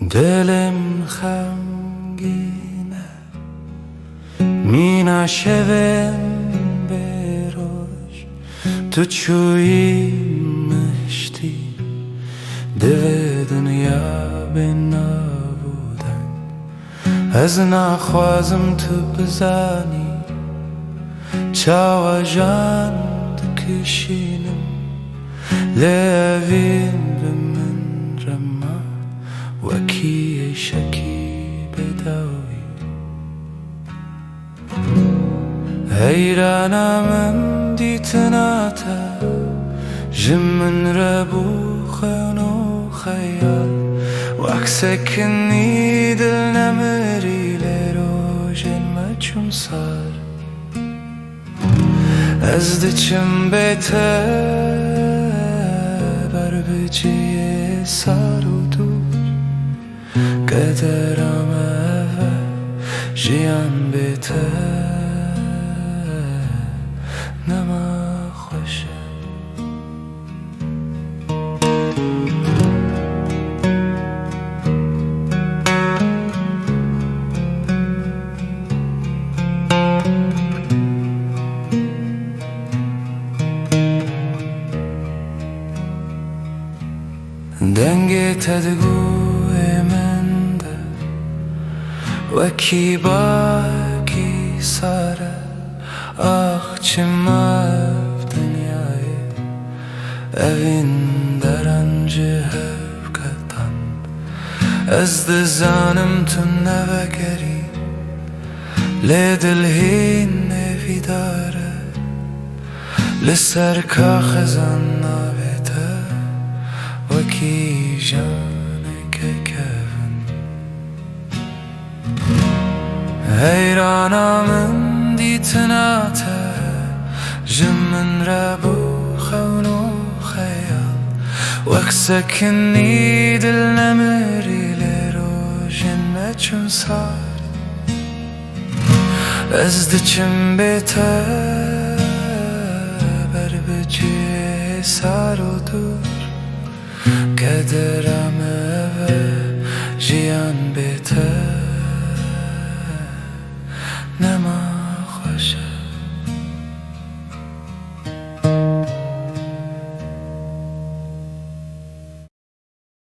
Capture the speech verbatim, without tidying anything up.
Dilê min xemgîn e, mîna şevên bêroj. Tu çûyî min hiştî, divê dinya bê nav û deng. Ez naxwazim tu bizanî çawa jan dikişînim, lê evîn bi min re ma wekî êşekî bêdawî. Heyrana min dîtina te, ji min re bû xewn û xeyal. Wek sekinî dil nemirî, lê rojên me çûn sar. Ez diçim bê te ber bi cihê sar û dûr. Kedera me ev e, jiyan bê te nema xweş e. Dengê te di guhê min de wekî bakî sar e. Ax çima ev dinyayê evîn deran ji hev ketan. Ez dizanim tu nevegerî, lê dil hîn nêvîdar e. Li ser kaxezan navê te wekî janeke kevin. Heyrana min dîtina te, ji min re bû xewn û xeyal. Wek sekinî dil nemirî, lê rojên me çûn sar. Ez diçim bê te ber bi cihê sar û dûr. Kedera